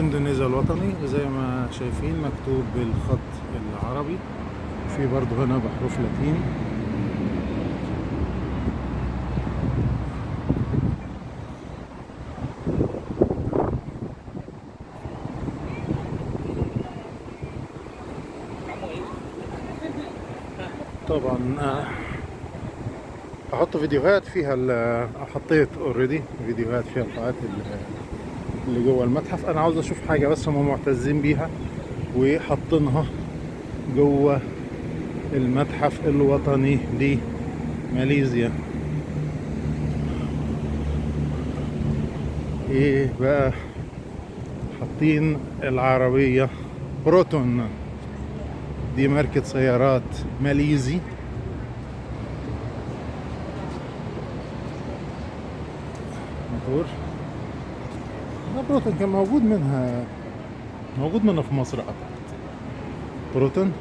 اندونيسيا الوطني زي ما شايفين مكتوب بالخط العربي، في برضه هنا بحروف لاتيني. طبعا احط فيديوهات فيها، حطيت already فيديوهات فيها القاعات اللي جوه المتحف. انا عاوز اشوف حاجه بس هم معتزين بيها وحاطينها جوه المتحف الوطني لماليزيا. ايه بقى؟ حاطين العربيه بروتون، دي ماركه سيارات ماليزي. موتور ده بروتون كان موجود منها، موجود منها في مصر اعتقد. بروتون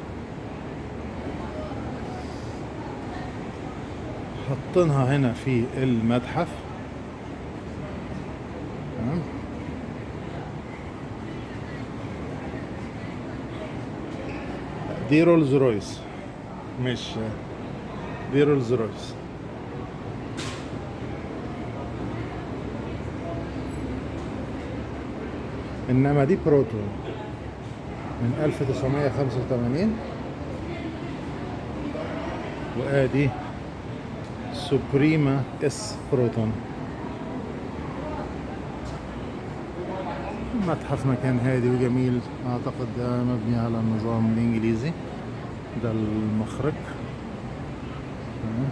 حاطينها هنا في المتحف. تمام. دي رولز رويس، مش دي رولز رويس. انما دي بروتون من 1985، وادي سوبريما اس بروتون. متحف مكان هادي وجميل، اعتقد ده مبني على النظام الانجليزي. ده المخرج. تمام.